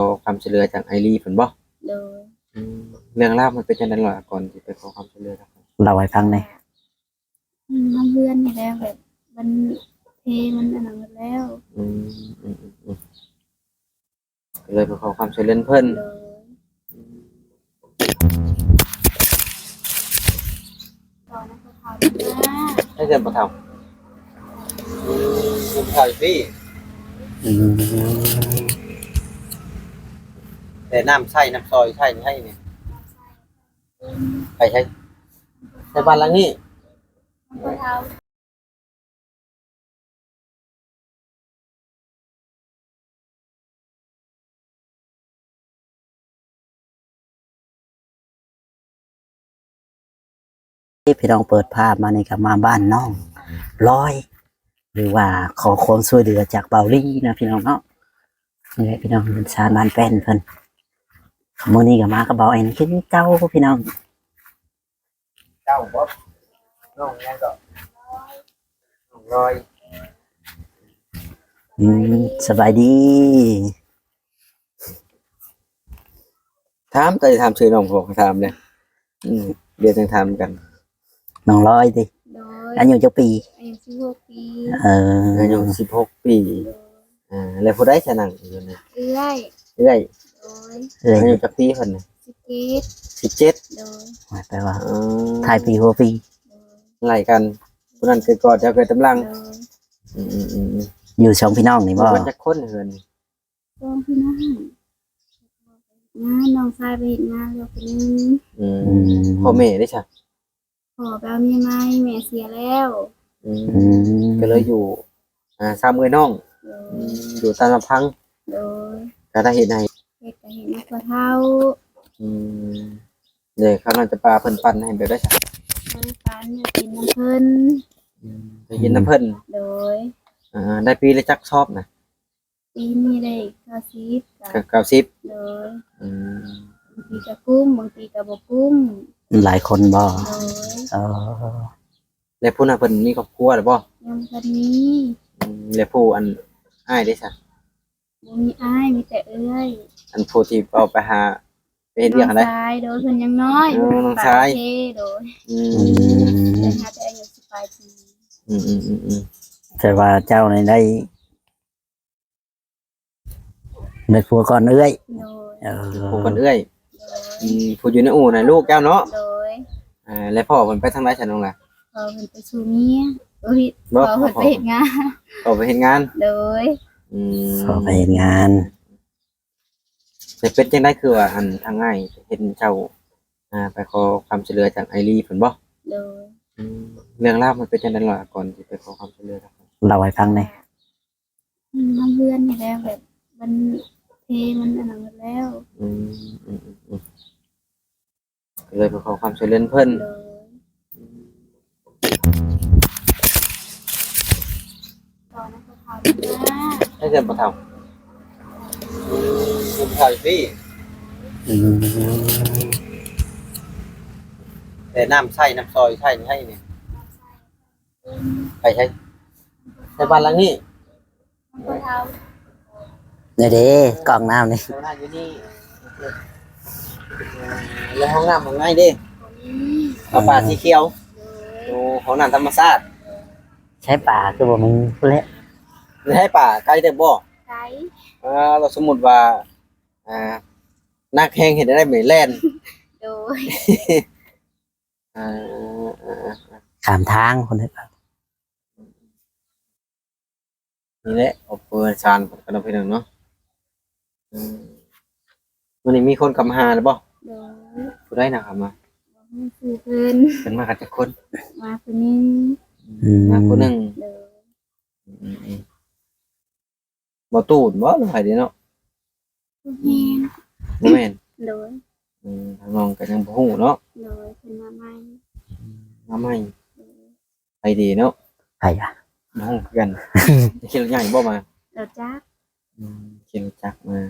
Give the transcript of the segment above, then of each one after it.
ຂໍຄວາມຊ່ວຍເຫຼືອຈາກອ້າຍລີເພິ່ນບໍ່? ໂດຍ. ອືມ ເລື່ອງລາວມັນເປັນຈັ່ງໃດລະ ກ່ອນທີ່ໄປຂໍຄວາມຊ່ວຍເຫຼືອຈາກເພິ່ນ? ເລົ່າໃຫ້ຟັງແດ່. ອືມ ທາງເຮືອນນີ້ແຫຼະ ແບບມັນເພ ມັນອັນນັ້ນໝົດແລ້ວ. ອືມ ອືມ ອືມ ອືມ ກໍເລີຍໄປຂໍຄວາມຊ່ວຍເຫຼືອເພິ່ນ. ໂດຍ. ອືມ ຕໍ່ນຳພວກເຂົາມາ ໃຫ້ເຮືອນພໍ່ເຖົ້າ ຜູ້ເຖົ້າຢູ່ພີ້. ອືມ ແຕ່ນ້ຳໃຊ້ ນ້ຳຊອຍໃຊ້ນີ້ໃຫ້ນີ້ ໃຜໃຊ້? ໃຊ້ບ້ານຫຼັງນີ້. ພີ່ນ້ອງ ເປີດພາບມານີ້ກໍມາບ້ານນ້ອງລອຍ ຫຼືວ່າຂໍຄວາມຊ່ວຍເຫຼືອຈາກເບົາລີນະພີ່ນ້ອງເນາະ. ນີ້ແຫຼະພີ່ນ້ອງ ເຮືອນຊານບ້ານແປ້ນເພິ່ນ. ມື້ນີ້ກໍມາກັບເບົາແອນຄືເກົ່າພີ່ນ້ອງ. ເຈົ້າບໍ່? ນ້ອງຫຍັງກໍ? ນ້ອງລອຍ. ອືມ ສະບາຍດີ. ຖາມ ແຕ່ຖາມຊື່ນ້ອງ ພວກຖາມເດ້. ອືມ ດຽວຈັ່ງຖາມກັນ. ນ້ອງລອຍຕິ? ໂດຍ. ອາຍຸຈັກປີ? ອາຍຸສິບຫົກປີ. ເອີ ອາຍຸສິບຫົກປີ. ໂດຍ. ອ່າ ແລ້ວຜູ້ໃດຊະນັ່ງຢູ່ນີ້? ເອື້ອຍ. ເອື້ອຍ. ໂດຍ. ເອື້ອຍອາຍຸຈັກປີເພິ່ນນະ? ສິບເຈັດ. ສິບເຈັດ. ໂດຍ. ໝາຍແປວ່າ ເອີ ທ້າຍປີຫົວປີ. ໂດຍ. ໄລ່ກັນ ຜູ້ນັ້ນເກີດກ່ອນ ເຈົ້າເກີດຕາມຫຼັງ. ໂດຍ. ອືມໆໆ ຢູ່ສອງພີ່ນ້ອງນີ້ບໍ່? ຢູ່ກັນຈັກຄົນເຮືອນນີ້? ສອງພີ່ນ້ອງ ງານ ນ້ອງຊາຍໄປເຮັດງານແລ້ວຄົນໜຶ່ງ. ອືມ ອືມ ພໍ່ແມ່ເດ້ຊະ? ພໍ່ໄປເອົາເມຍໃໝ່ ແມ່ເສຍແລ້ວ. ອືມ ອືມ ກໍເລີຍຢູ່ ອ່າ ສາມເອື້ອຍນ້ອງ. ໂດຍ. ອືມ ຢູ່ຕາມລຳພັງ. ໂດຍ. ກໍໄດ້ເຮັດໃຫ້ ເຮັດ ກໍເຮັດໃຫ້ພໍ່ເຖົ້າ. ອືມ ເດ້ ເຂົານ້ອງຈຳປາເພິ່ນປັ່ນໃຫ້ແບບໃດຊະ? ເພິ່ນປັ່ນໃຫ້ກິນນຳເພິ່ນ. ອືມ ໃຫ້ກິນນຳເພິ່ນ. ໂດຍ. ອ່າ ໄດ້ປີລະຈັກຊອບນະ? ປີນີ້ໄດ້ເກົ້າສິບ. ເກົ້າ ເກົ້າສິບ. ໂດຍ. ອືມ ບາງປີກໍກຸ້ມ ບາງປີກໍບໍ່ກຸ້ມ. ຫຼາຍຄົນບໍ່? ໂດຍ. ເອີ ແລ້ວຜູ້ນັ້ນເພິ່ນມີຄອບຄົວແລ້ວບໍ່? ຍັງບໍ່ທັນມີ. ອືມ ແລ້ວຜູ້ອັນ ອ້າຍເດ້ຊະ? ບໍ່ມີອ້າຍ ມີແຕ່ເອື້ອຍ. ອັນຜູ້ທີ່ເອົາໄປຫາ ໄປເຮັດວຽກຫັ້ນໃດ໋? ນ້ອງຊາຍ. ໂດຍ. ເພິ່ນຍັງນ້ອຍ. ອໍ ນ້ອງຊາຍ. ໂດຍ. ອືມ ອືມ ເພິ່ນຫາແຕ່ອາຍຸສິບປາຍປີ. ອືມໆໆ ແຕ່ວ່າເຈົ້ານີ້ໄດ້ ໄດ້ຜົວກ່ອນເອື້ອຍ. ໂດຍ. ເອີ ຜົວກ່ອນເອື້ອຍ. ໂດຍ. ອືມ ຜູ້ຢູ່ໃນອູ່ນະ ລູກເຈົ້າເນາະ? ໂດຍ. ເອີ ແລ້ວພໍ່ເພິ່ນໄປທາງໃດຊະນ້ອງລະ? ພໍ່ເພິ່ນໄປສູ່ເມຍ. ໂອ້ຍ ບໍ່ ພໍ່ເພິ່ນໄປເຮັດງານ. ພໍ່ໄປເຮັດງານ. ໂດຍ. ອືມ ພໍ່ໄປເຮັດງານ. ແຕ່ເປັນຈັ່ງໃດ ຄືວ່າ ອັນ ທາງອ້າຍເຫັນເຈົ້າ ອ່າ ໄປຂໍຄວາມຊ່ວຍເຫຼືອຈາກອ້າຍລີເພິ່ນບໍ່? ໂດຍ. ອືມ ເລື່ອງລາວມັນເປັນຈັ່ງໃດລະ ກ່ອນທີ່ໄປຂໍຄວາມຊ່ວຍເຫຼືອ? ເລົ່າໃຫ້ຟັງແດ່. ອືມ ທາງເຮືອນນີ້ແຫຼະ ແບບມັນເພ ມັນອັນນັ້ນໝົດແລ້ວ. ອືມ ອືມໆໆ ກໍເລີຍໄປຂໍຄວາມຊ່ວຍເຫຼືອເພິ່ນ. ໂດຍ. ໃຫ້ເຮືອນພໍ່ເຖົ້າ ຜູ້ເຖົ້າຢູ່ພີ້. ອືມ ແຕ່ນ້ຳໃຊ້ ນ້ຳຊອຍໃຊ້ນີ້ໃຫ້ນີ້ ໃຜໃຊ້? ໃຊ້ບ້ານຫຼັງນີ້. ນີ້ເດ້ ກອງນ້ຳນີ້ ຫ້ອງນ້ຳຢູ່ນີ້. ແລ້ວຫ້ອງນ້ຳຂ້າງໃນເດ້? ປະປາສີຂຽວ. ໂອ້ ຫ້ອງນ້ຳທຳມະຊາດ. ໃຊ້ປາຄືບໍ່ມີພຸ້ນແຫຼະ. ໃຊ້ປາໄກເຕີບບໍ່? ໄກ. ອ່າ ແລ້ວສົມມຸດວ່າ ອ່າ ໜັກແຮງເຮັດແນວໃດ ແລ່ນ? ໂດຍ. ອ່າ ຂ້າມທາງພຸ້ນແຫຼະ. ນີ້ແຫຼະ ອອກເພື່ອນຊານກັນເນາະ ພີ່ນ້ອງເນາະ. ອືມ ມື້ນີ້ມີຄົນເຂົ້າມາຫາແລ້ວບໍ່? ໂດຍ. ຜູ້ໃດນະເຂົ້າມາ? ບໍ່ຮູ້ຊື່ເພິ່ນ. ເພິ່ນມາກັນຈັກຄົນ? ມາຜູ້ໜຶ່ງ. ອືມ ມາຜູ້ໜຶ່ງ. ໂດຍ. ອືມໆໆ ບໍ່ຕູນບໍ່ ຫຼືໃຜເດ້ເນາະ? ບໍ່ແມ່ນ. ບໍ່ແມ່ນ. ໂດຍ. ອືມ ທາງນ້ອງກໍຍັງບໍ່ຮູ້ເນາະ. ໂດຍ ເພິ່ນມາໃໝ່. ອືມ ມາໃໝ່. ໂດຍ. ໄປດີເນາະ ໄປກະ ບໍ່ຮູ້ຄືກັນ. ຂີ່ລົດໃຫຍ່ບໍ່ມາ? ລົດຈັກ. ອືມ ຂີ່ລົດຈັກມາ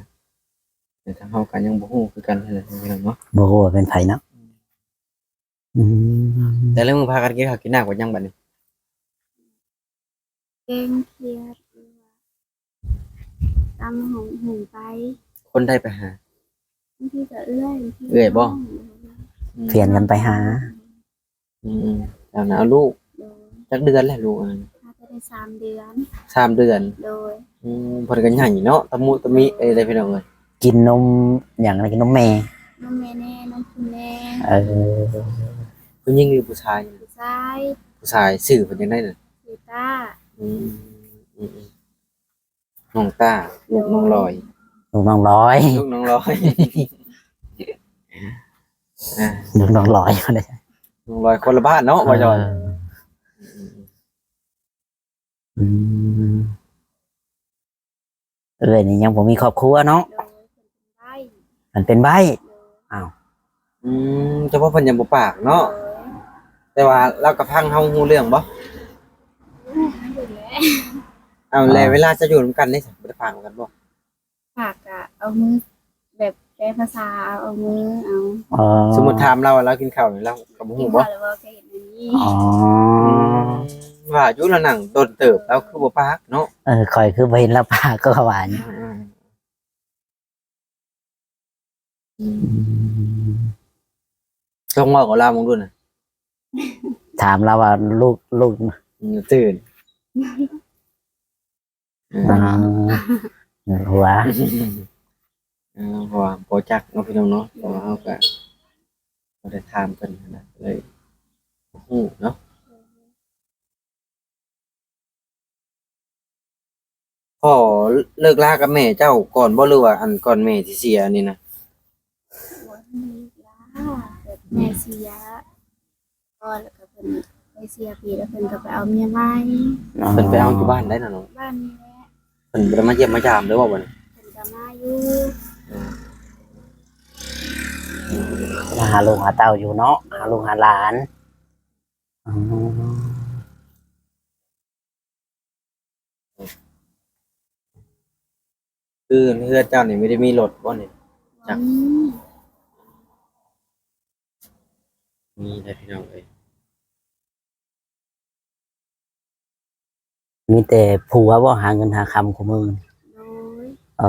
ແຕ່ທາງເຮົາກໍຍັງບໍ່ຮູ້ຄືກັນຫັ້ນແຫຼະ ພີ່ນ້ອງເນາະ ບໍ່ຮູ້ວ່າເປັນໃຜເນາະ. ອືມ ແຕ່ລະມື້ພາກັນກິນເຂົ້າກິນນ້ຳກັນຍັງບັດນີ້? ແກງຂຽດ ຕຳຫຸ່ງ ຫຸ່ງໄປ. ຄົນໃດໄປຫາ? ບາງທີກໍເອື້ອຍ ບາງທີກໍເອື້ອຍບໍ່? ນ້ອງ ອືມ ປ່ຽນກັນໄປຫາ. ອືມໆ ແລ້ວນະ ເອົາລູກ ໂດຍ ຈັກເດືອນແລ້ວລູກ? ອາ ໜ້າຈະໄດ້ສາມເດືອນ. ສາມເດືອນ ໂດຍ. ອືມ ເພິ່ນກໍໃຫຍ່ເນາະ ຕະມຸຕະມິເອີຍເດ້ພີ່ນ້ອງເອີຍ. ກິນນົມຫຍັງນະ? ກິນນົມແມ່ ນົມແມ່ແດ່ ນົມກິນແດ່. ເອີ ຜູ້ຍິງຫຼືຜູ້ຊາຍ? ຜູ້ຊາຍ. ຜູ້ຊາຍ. ຊື່ເພິ່ນຈັ່ງໃດນະ? ຊື່ຕ້າ. ອືມ ອືມໆ ນ້ອງຕ້າ ລູກນ້ອງລອຍ. ໂດຍ ລູກນ້ອງລອຍ ລູກນ້ອງລອຍ ອ່າ ລູກນ້ອງລອຍ ນ້ອງລອຍຄົນລະບ້ານເນາະ ເອີ ບໍ່ຢອນ. ອືມ ເອື້ອຍນີ້ຍັງບໍ່ມີຄອບຄົວເນາະ. ໂດຍ ເພິ່ນເປັນໃບ້. ເພິ່ນເປັນໃບ້. ໂດຍ ອ້າວ ອືມ ແຕ່ວ່າເພິ່ນຍັງບໍ່ປາກເນາະ. ໂດຍ ແຕ່ວ່າລາວກໍຟັງເຮົາຮູ້ເລື່ອງບໍ່? ຮູ້ແຫຼະ. ເອົາ ແລ້ວເວລາຈະຢູ່ນຳກັນນີ້ ບໍ່ໄດ້ປາກນຳກັນບໍ່? ປາກກະເອົາມື ແບບແປພາສາເອົາ ເອົາມືເອົາ. ອໍ ສົມມຸດຖາມລາວວ່າລາວກິນເຂົ້ານີ້ ລາວກໍບໍ່ຮູ້ບໍ່? ກິນເຂົ້າແລ້ວບໍ່? ກໍເຮັດແນວນີ້. ອໍ ອືມ ວ່າຢູ່ລາວນັ່ງດົນເຕີບ ລາວຄືບໍ່ປາກເນາະ. ເອີ ຂ້ອຍຄືບໍ່ເຫັນລາວປາກ ກໍວ່າຢູ່. ອືມ ອືມ ອືມ ລອງເວົ້າກັບລາວເບິ່ງດູນະ. ຖາມລາວວ່າລູກ ລູກ ອືມ ຕື່ນ ອ່າ ຫົວ ເອີ ເພາະວ່າບໍ່ຈັກເນາະພີ່ນ້ອງເນາະ ເພາະວ່າເຮົາກໍບໍ່ໄດ້ຖາມເພິ່ນຫັ້ນນະ ເລີຍບໍ່ຮູ້ເນາະ. ພໍເລີກລາກັບແມ່ເຈົ້າກ່ອນບໍ່ ຫຼືວ່າອັນກ່ອນແມ່ຊິເສຍນີ້ນະ? ບໍ່ທັນໄດ້ເລີກລາ ແບບແມ່ເສຍກ່ອນ ແລ້ວກໍເພິ່ນໄປເສຍປີ ແລ້ວເພິ່ນກໍໄປເອົາເມຍໃໝ່. ອໍ ເພິ່ນໄປເອົາຢູ່ບ້ານໃດນະນ້ອງ? ບ້ານນີ້ແຫຼະ. ເພິ່ນບໍ່ໄດ້ມາຢ້ຽມມາຢາມເລີຍບໍ່ບັດນີ້? ເພິ່ນກໍມາຢູ່ ມາຫາລູກຫາເຕົ້າຢູ່ເນາະ ຫາລູກຫາຫຼານ. ອໍ ຄືເຮືອນເຈົ້ານີ້ບໍ່ໄດ້ມີລົດບໍ່ນີ້? ຈັກ ມີແຫຼະພີ່ນ້ອງເອີຍ. ມີແຕ່ຜົວບໍ່ຫາເງິນຫາຄຳຄູ່ມື້? ໂດຍ. ເອີ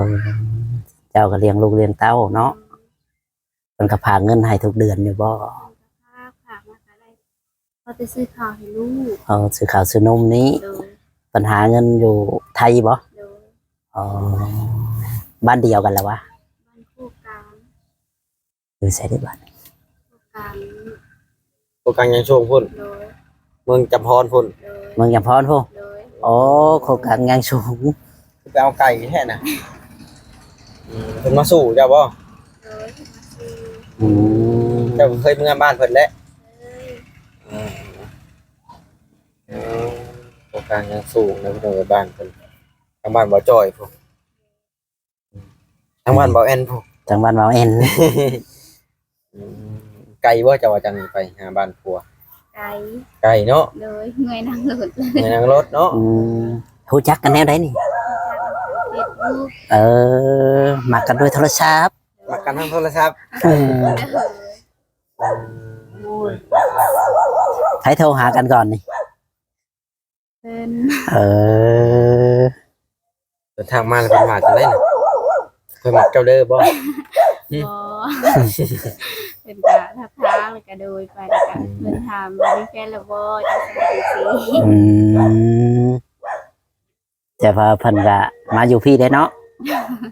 ເຈົ້າກໍລ້ຽງລູກລ້ຽງເຕົ້າເນາະ. ໂດຍ. ເພິ່ນກໍຝາກເງິນໃຫ້ທຸກເດືອນຢູ່ບໍ່? ເພິ່ນກໍຝາກ ຝາກມາກໍໄດ້ ພໍແຕ່ຊື້ເຂົ້າໃຫ້ລູກ. ອໍ ຊື້ເຂົ້າຊື້ນົມນີ້. ໂດຍ. ເພິ່ນຫາເງິນຢູ່ໄທບໍ່? ໂດຍ. ອໍ ບ້ານດຽວກັນລະວະ? ບ້ານໂຄກກາງ. ຢູ່ໃສເດບ້ານ? ໂຄກກາງ ໂຄກກາງຍາງສູງພຸ້ນ. ໂດຍ. ເມືອງຈຳພອນພຸ້ນ. ໂດຍ. ເມືອງຈຳພອນພຸ້ນ. ໂດຍ. ໂອ້ ໂຄກກາງຍາງສູງ ຄືໄປເອົາໄກແທ້ນະ. ອືມ ເພິ່ນມາສູ່ເຈົ້າບໍ່? ໂດຍ ເພິ່ນມາສູ່. ອືມ ເຈົ້າກໍເຄີຍເມືອບ້ານເພິ່ນແຫຼະ? ເຄີຍ. ເອີ ໂຄກກາງຍາງສູງນະພີ່ນ້ອງເອີຍ ບ້ານເພິ່ນ ທາງບ້ານບໍ່ຈ່ອຍພຸ້ນ. ທາງບ້ານເບົາແອນພຸ້ນ. ທາງບ້ານເບົາແອນ. ອືມ ໄກບໍ່ ເຈົ້າວ່າຈັ່ງໄປຫາບ້ານຜົວ? ໄກ. ໄກເນາະ. ໂດຍ. ເມື່ອຍນັ່ງລົດ. ເມື່ອຍນັ່ງລົດເນາະ. ອືມ ຮູ້ຈັກກັນແນວໃດນີ້? ຮູ້ຈັກທາງເຟສບຸກ. ເອີ ມັກກັນດ້ວຍໂທລະສັບ. ມັກກັນທາງໂທລະສັບ. ອືມ ໂດຍ. ໃຜໂທຫາກັນກ່ອນນີ້? ເພິ່ນ. ເອີ ເພິ່ນທັກມາແລ້ວເພິ່ນວ່າຈັ່ງໃດນະ? ຂ້ອຍມັກເຈົ້າເດີບໍ່? ບໍ່. ເພິ່ນກະທັກທາງ ແລ້ວກະໂດຍໄປ ແລ້ວກະເພິ່ນຖາມວ່າມີແຟນແລ້ວບໍ່ ຈັ່ງຊັ້ນຈັ່ງຊີ້. ອືມ ແຕ່ວ່າເພິ່ນກະມາຢູ່ພີ້ເດ້ເນາະ.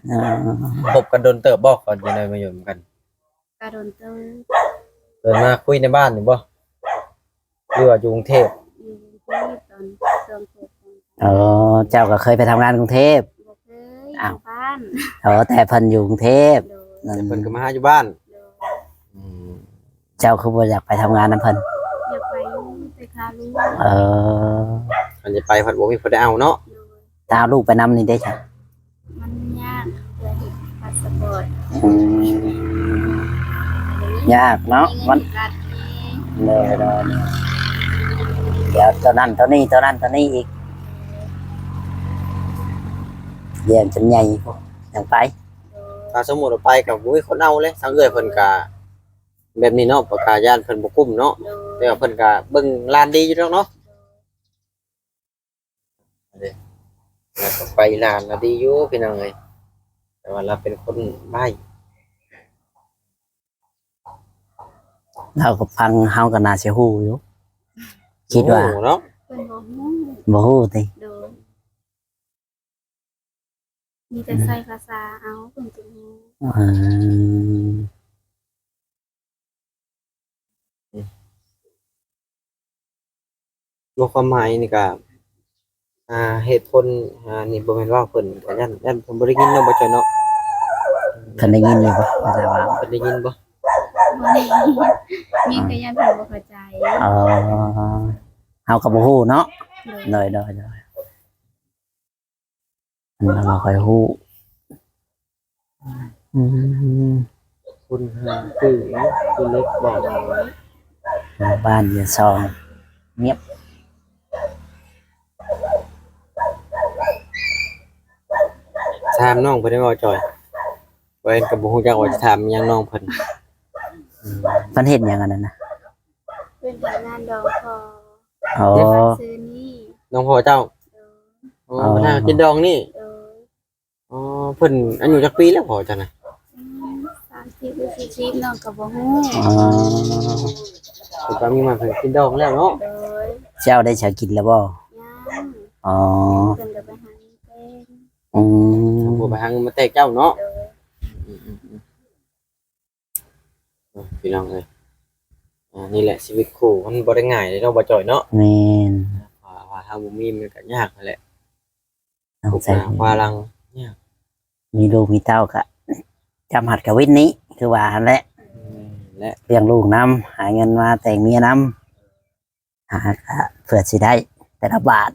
ເອີ ຄົບກັນດົນເຕີບບໍ່ ກ່ອນຈະໄດ້ມາຢູ່ນຳກັນ? ກະດົນເຕີບ. ເພິ່ນມາຄຸຍໃນບ້ານນີ້ບໍ່ ຫຼືວ່າຢູ່ກຸງເທບ? ຢູ່ກຸງເທບ ຕອນຊ່ວງໂຄວິດ. ອໍ ເຈົ້າກໍເຄີຍໄປທຳງານກຸງເທບ? ບໍ່ເຄີຍ. ອ້າວ ຢູ່ບ້ານ. ອໍ ແຕ່ເພິ່ນຢູ່ກຸງເທບ. ໂດຍ. ອືມ ແຕ່ເພິ່ນກໍມາຫາຢູ່ບ້ານ. ໂດຍ. ອືມ ເຈົ້າຄືບໍ່ຢາກໄປທຳງານນຳເພິ່ນ? ຢາກໄປຢູ່ ໄປຫາລູກ. ເອີ ຄັນຈະໄປພັດບໍ່ມີຜູ້ໃດເອົາເນາະ. ໂດຍ. ຖ້າເອົາລູກໄປນຳນີ້ເດ້ຊະ? ມັນຍາກເລື່ອງພາສະປອດ. ອືມ ຍາກເນາະ ມັນ ໂດຍໆ ດຽວໂຕນັ້ນໂຕນີ້ ໂຕນັ້ນໂຕນີ້ອີກ ລ້ຽງຈົນໃຫຍ່ພຸ້ນ ຈັ່ງໄປ. ໂດຍ. ຖ້າສົມມຸດວ່າໄປກໍບໍ່ມີຄົນເອົາເລີຍ ທາງເອື້ອຍເພິ່ນກໍແບບນີ້ເນາະ ປະກາຢ້ານເພິ່ນບໍ່ກຸ້ມເນາະ. ໂດຍ. ແຕ່ວ່າເພິ່ນກໍເບິ່ງຫຼານດີຢູ່ດອກເນາະ. ໂດຍ. ເດ້ ແລ້ວກໍໄປຫຼານນະ ດີຢູ່ພີ່ນ້ອງເອີຍ. ແຕ່ວ່າລາວເປັນຄົນໃບ້. ລາວກໍຟັງ ເຮົາກໍໜ້າຊິຮູ້ຢູ່ ຄິດວ່າ. ໂອ້ ເນາະ ເພິ່ນບໍ່ຮູ້. ບໍ່ຮູ້ຕິ? ໂດຍ. ມີແຕ່ໃຊ້ພາສາເອົາ ເພິ່ນຈຶ່ງຮູ້. ອືມ. ອືມ ບໍ່ ຄວາມໝາຍນີ້ກະ ອ່າ ເຫດຜົນ ອ່າ ນີ້ບໍ່ແມ່ນເວົ້າເພິ່ນ ກະຢ້ານ ຢ້ານເພິ່ນບໍ່ໄດ້ຍິນເນາະ ບໍ່ເຈົ້າເນາະ. ເພິ່ນໄດ້ຍິນຢູ່ບໍ່? ເພິ່ນໄດ້ຍິນບໍ່? ບໍ່ໄດ້ຍິນ ມີແຕ່ຢ້ານເພິ່ນບໍ່ເຂົ້າໃຈ. ອໍ ເຮົາກໍບໍ່ຮູ້ເນາະ. ໂດຍ ໂດຍ ໂດຍ ໂດຍ. ອັນນັ້ນບໍ່ຄ່ອຍຮູ້. ອືມ ຄົນຫາຊື້ເນາະ ຊື້ເຫຼັກບອກ. ໂດຍ. ບ້ານຢູ່ຊ່ອງງຽບ. ຖາມນ້ອງເພິ່ນໄດ້ບໍ່ ຈອຍ? ຂ້ອຍກໍບໍ່ຮູ້ຈັກວ່າຈະຖາມຫຍັງນ້ອງເພິ່ນ. ເພິ່ນເຮັດຫຍັງອັນນັ້ນນະ? ເພິ່ນເຮັດງານດອງພໍ່. ອໍ ເຮັດງານຊື່ນີ້ ດອງພໍ່ເຈົ້າ. ໂດຍ. ອໍ ອໍ ເພິ່ນຫາກິນດອງນີ້. ໂດຍ. ອໍ ເພິ່ນອາຍຸຈັກປີແລ້ວພໍ່ເຈົ້ານະ? ອືມ ສາມສິບ ຫຼື ສີ່ສິບ ນ້ອງກໍບໍ່ຮູ້. ອໍ ເພິ່ນກໍມີມາເພິ່ນກິນດອງແລ້ວເນາະ. ໂດຍ. ເຈົ້າໄດ້ສາກິນແລ້ວບໍ່? ຍັງ. ອໍ ເພິ່ນກໍໄປຫາເງິນແຕ່ງ. ອືມ ເພິ່ນໄປຫາເງິນມາແຕ່ງເຈົ້າເນາະ. ໂດຍ. ອືມ ອືມ ອືມ. ເນາະ ພີ່ນ້ອງເອີຍ ອ່າ ນີ້ແຫຼະຊີວິດຄູ່ ມັນບໍ່ໄດ້ງ່າຍເດ້ເນາະ ບໍ່ຈ່ອຍເນາະ. ແມ່ນ. ຖ້າວ່າເຮົາບໍ່ມີມັນກໍຍາກຫັ້ນແຫຼະ ຕ້ອງໃຊ້ ຄວາຫຼັງຍາກ. ມີລູກມີເຕົ້າກໍຈຳຮັດກະວິນນີ້ ຄືວ່າຫັ້ນແຫຼະ. ແມ່ນແຫຼະ. ລ້ຽງລູກນຳ ຫາເງິນມາແຕ່ງເມຍນຳ ຫາກະເພື່ອຊິໄດ້ແຕ່ລະບາດ.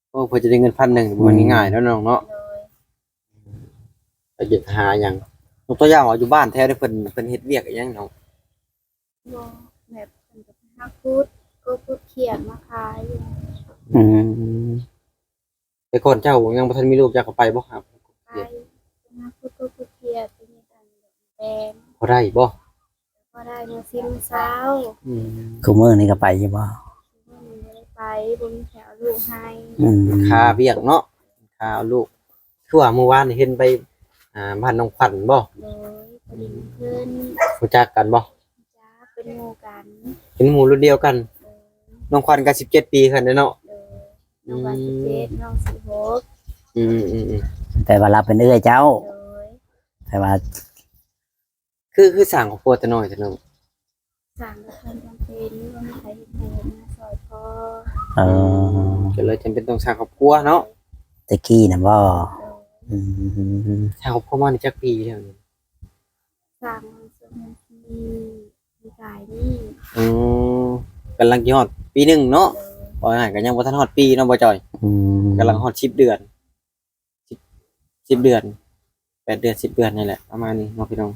ໂອ້ ເພື່ອຈະໄດ້ເງິນພັນໜຶ່ງ ອືມ ບໍ່ແມ່ນງ່າຍເນາະນ້ອງເນາະ. ໂດຍ. ໄປເຮັດຫາຫຍັງ? ຍົກຕົວຢ່າງວ່າຢູ່ບ້ານແຖວນີ້ ເພິ່ນ ເພິ່ນເຮັດວຽກອີ່ຫຍັງນ້ອງ? ບໍ່ ແບບເພິ່ນກໍໄປຫາຂຸດ ກໍຂຸດຂຽດມາຂາຍຢູ່. ອືມ ແຕ່ກ່ອນເຈົ້າຍັງບໍ່ທັນມີລູກ ເຈົ້າກໍໄປບໍ່? ໄປ ໄປຫາຂຸດ ກໍຂຸດຂຽດ ໄປເຮັດອັນແປງ. ພໍໄດ້ບໍ່? ພໍໄດ້ມື້ສິບມື້ຊາວ. ອືມ ຄູ່ມື້ນີ້ກໍໄປຢູ່ບໍ່? ມື້ນີ້ບໍ່ໄດ້ໄປ ບໍ່ມີໃຜເອົາລູກໃຫ້. ອືມ ຄາວຽກເນາະ ຄາເອົາລູກ. ຄືວ່າມື້ວານນີ້ເຫັນໄປ ອ່າ ບ້ານນ້ອງຂວັນບໍ່? ໂດຍ ໄປຫຼິ້ນເພິ່ນ. ຮູ້ຈັກກັນບໍ່? ຮູ້ຈັກ ເປັນໝູ່ກັນ. ເປັນໝູ່ລຸ້ນດຽວກັນ. ໂດຍ. ນ້ອງຂວັນກໍສິບເຈັດປີຄືກັນເດ້ເນາະ. ໂດຍ. ນ້ອງຂວັນ ອືມ ສິບເຈັດ ນ້ອງສິບຫົກ. ອືມໆໆ ແປວ່າລາວເປັນເອື້ອຍເຈົ້າ. ໂດຍ. ແປວ່າ ຄື ຄືສ້າງຄອບຄົວແຕ່ນ້ອຍແຕ່ນ້ອຍ? ສ້າງດ້ວຍຄວາມຈຳເປັນ ບໍ່ມີໃຜເຮັດໃຫ້ເຮັດນາຊ່ອຍພໍ່. ເອີ ກໍເລີຍຈຳເປັນຕ້ອງສ້າງຄອບຄົວເນາະ. ແຕ່ກີ້ນະບໍ່? ໂດຍ. ອືມ ສ້າງຄອບຄົວມາໄດ້ຈັກປີແລ້ວນີ້? ສ້າງມາຊ່ວງວັນທີ ປີກາຍນີ້. ອືມ ກຳລັງຊິຮອດປີໜຶ່ງເນາະ. ໂດຍ. ວ່າງ່າຍກໍຍັງບໍ່ທັນຮອດປີເນາະ ບໍ່ຈ່ອຍ. ອືມ ກຳລັງຮອດສິບເດືອນ. ສິບ ສິບເດືອນ ແປດເດືອນ ສິບເດືອນນີ້ແຫຼະ ປະມານນີ້ເນາະພີ່ນ້ອງ.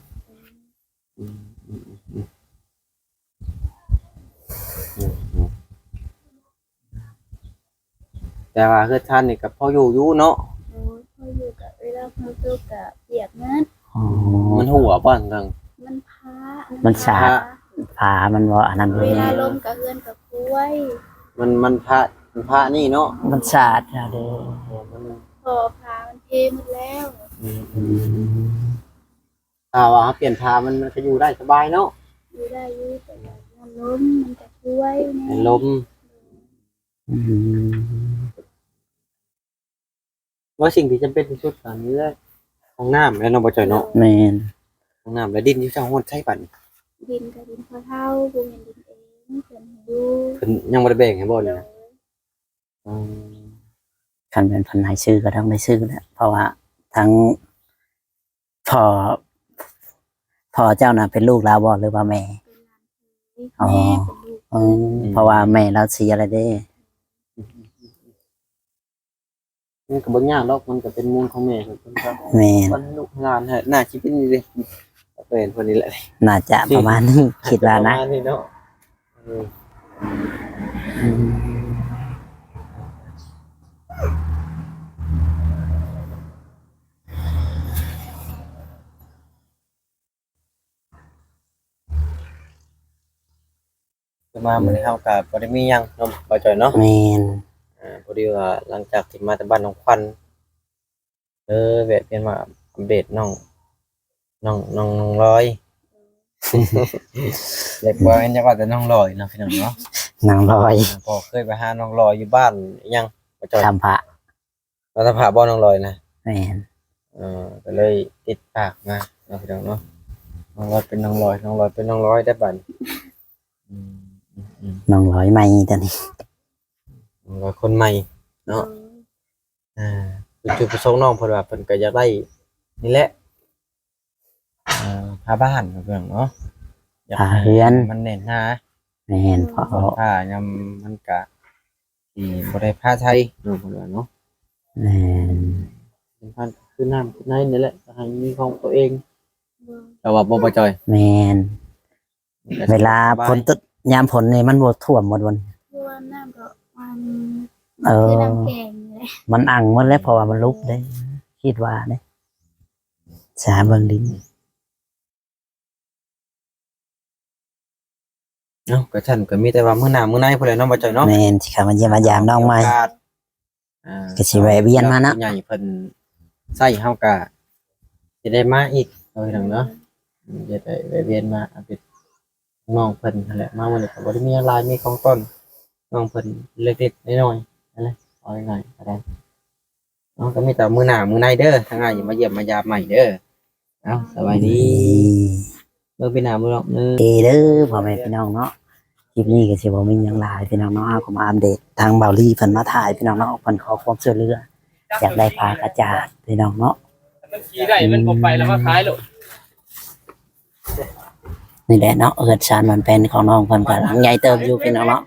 ອືມ ອືມ ອືມ ອືມ ອືມ ອືມ ແຕ່ວ່າເຮືອນຊານນີ້ກໍພໍຢູ່ຢູ່ເນາະ. ໂດຍ ພໍຢູ່ ກໍເວລາຝົນຕົກກໍປຽກໝົດ. ອໍ ມັນຮົ່ວບໍ່? ທາງ ມັນພະ ມັນ ມັນສາດ ພະ ພະມັນບໍ່ອັນນັ້ນ. ເວລາລົມກໍເຮືອນກໍຄວາຍ. ມັນ ມັນພະ ມັນພະນີ້ເນາະ ມັນສາດເນາະ. ໂດຍ. ມັນ ທໍ່ພະມັນເພໝົດແລ້ວ. ອືມ ອືມ ອືມ ຖ້າວ່າເຮົາປ່ຽນພະ ມັນ ມັນກໍຢູ່ໄດ້ສະບາຍເນາະ. ຢູ່ໄດ້ຢູ່ ແຕ່ວ່າມັນລົມ ມັນກໍຄວາຍແນ່ ມັນລົມ. ອືມ ວ່າສິ່ງທີ່ຈຳເປັນທີ່ສຸດກໍມີແຕ່ຫ້ອງນ້ຳແຫຼະເນາະ ບໍ່ຈ່ອຍເນາະ. ໂດຍ. ແມ່ນ. ຫ້ອງນ້ຳ ແລະ ດິນຢູ່ໃສ ຫ້ອງໃສບັດນີ້? ດິນກໍດິນພໍ່ເຖົ້າ ບໍ່ແມ່ນດິນເອງ ເພິ່ນໃຫ້ຢູ່. ເພິ່ນຍັງບໍ່ໄດ້ແບ່ງໃຫ້ບໍ່ນີ້? ໂດຍ. ອືມ ຄັນແມ່ນເພິ່ນໃຫ້ຊື້ກໍຕ້ອງໄດ້ຊື້ແຫຼະ ເພາະວ່າທັງພໍ່ ພໍ່ເຈົ້ານະເປັນລູກລາວບໍ່ ຫຼືວ່າແມ່? ເປັນຫຼານເຂີຍ. ອໍ ແມ່ເປັນລູກ. ອືມ ເພິ່ນ ເພາະວ່າແມ່ລາວເສຍແລ້ວເດ້. ມັນກໍບໍ່ຍາກດອກ ມັນກໍເປັນມູນຂອງແມ່ເພິ່ນ ເພິ່ນກໍ ແມ່ນ ມັນລູກຫຼານໃຫ້ ໜ້າຊິເປັນນີ້ເດ້ ເປັນເພິ່ນນີ້ແຫຼະ ໜ້າຈະປະມານນີ້ ຄິດວ່ານະ ປະມານນີ້ເນາະ. ເອີ ອືມ ແຕ່ມາມື້ນີ້ເຮົາກໍບໍ່ໄດ້ມີຫຍັງເນາະ ບໍ່ຈ່ອຍເນາະ. ແມ່ນ. ອ່າ ພໍດີວ່າຫຼັງຈາກທີ່ມາແຕ່ບ້ານໜອງຂວັນ ເອີ ແວະວຽນມາ ອັບເດດນ້ອງ ນ້ອງ ນ້ອງ ນ້ອງລອຍ ຢາກວ່າ ຢາກວ່າແຕ່ນ້ອງລອຍເນາະ ພີ່ນ້ອງເນາະ ນ້ອງລອຍ ເອີ ພໍ່ເຄີຍໄປຫານ້ອງລອຍຢູ່ບ້ານຫຍັງ ບໍ່ຈ່ອຍ ຄຳພະ ວັດທະພະບໍ່ ນ້ອງລອຍນະ ແມ່ນ ເອີ ກໍເລີຍຕິດປາກມາເນາະ ພີ່ນ້ອງເນາະ ນ້ອງລອຍເປັນນ້ອງລອຍ ນ້ອງລອຍເປັນນ້ອງລອຍໄດ້ບາດນີ້ ອືມ ອືມ ອືມ ນ້ອງລອຍໃໝ່ຕອນນີ້ ນ້ອງລອຍຄົນໃໝ່ເນາະ ໂດຍ ອ່າ ຈຸດປະສົງນ້ອງເພິ່ນວ່າເພິ່ນກໍຢາກໄດ້ນີ້ແຫຼະ ອ່າ ຜ້າບ້ານເນາະ ພີ່ນ້ອງເນາະ ຢາກ ຜ້າເຮືອນ ໃຫ້ມັນແໜ້ນໜາ ແມ່ນ ເພາະ ເພາະຜ້າຍາມມັນກະຊິບໍ່ໄດ້ຜ້າໃຊ້ເນາະ ເພິ່ນວ່າເນາະ ແມ່ນ ສຳຄັນຄືນ້ຳຄືໃນນີ້ແຫຼະ ໃຫ້ມີຂອງຕົວເອງ ແຕ່ວ່າບໍ່ ບໍ່ຈ່ອຍ ແມ່ນ ເວລາຝົນຕົກ ຍາມຝົນນີ້ມັນບໍ່ຖ້ວມໝົດບໍ່? ບໍ່ ນ້ຳກໍມັນ ເອີ ຄືນ້ຳແຂງນີ້ແຫຼະ ມັນອັ່ງໝົດແລ້ວ ເພາະວ່າມັນຫຼຸບເດ້ ຄິດວ່າເດ້ ສາເບິ່ງດິນ ເອົ້າ ກໍຊັ້ນກໍມີແຕ່ວ່າມື້ໜ້າມື້ໃນພຸ້ນແຫຼະເນາະ ບໍ່ຈ່ອຍເນາະ ແມ່ນ ຊິເຂົ້າມາຢ້ຽມມາຢາມນ້ອງໃໝ່ ມີໂອກາດ ອ່າ ກໍຊິແວະວຽນມາເນາະ ຜູ້ໃຫຍ່ເພິ່ນໃຊ້ເຮົາກໍຊິໄດ້ມາອີກເນາະ ພີ່ນ້ອງເນາະ ອືມ ຈະໄດ້ແວະວຽນມາອັບເດດນ້ອງເພິ່ນຫັ້ນແຫຼະ ມາມື້ນີ້ກໍບໍ່ໄດ້ມີຫຍັງຫຼາຍ ມີຂອງຕ້ອນນ້ອງເພິ່ນເລັກໆນ້ອຍໆ ນັ້ນແຫຼະ ເອົາໜ້ອຍໆກໍໄດ້ ເນາະ ກໍມີແຕ່ມື້ໜ້າມື້ໃນເດີ ທາງອ້າຍຊິມາຢ້ຽມມາຢາມໃໝ່ເດີ ເອົ້າ ສະບາຍດີ ເບິ່ງປີໜ້າມື້ນອກເດີ ເດີ ພໍ່ແມ່ພີ່ນ້ອງເນາະ ຄລິບນີ້ກໍຊິບໍ່ມີຫຍັງຫຼາຍພີ່ນ້ອງເນາະ ເຮົາກໍມາອັບເດດທາງບ່າວລີເພິ່ນມາຖ່າຍພີ່ນ້ອງເນາະ ເພິ່ນຂໍຄວາມຊ່ວຍເຫຼືອ ຢາກໄດ້ຜ້າກະຈາດພີ່ນ້ອງເນາະ ມັນຂີ່ໄດ້ ມັນບໍ່ໄປແລ້ວມາຂາຍໂລດ ນີ້ແຫຼະເນາະ ເຮືອນຊານບ້ານແປ້ນຂອງນ້ອງເພິ່ນກໍຫຼັງໃຫຍ່ເຕີບຢູ່ພີ່ນ້ອງເນາະ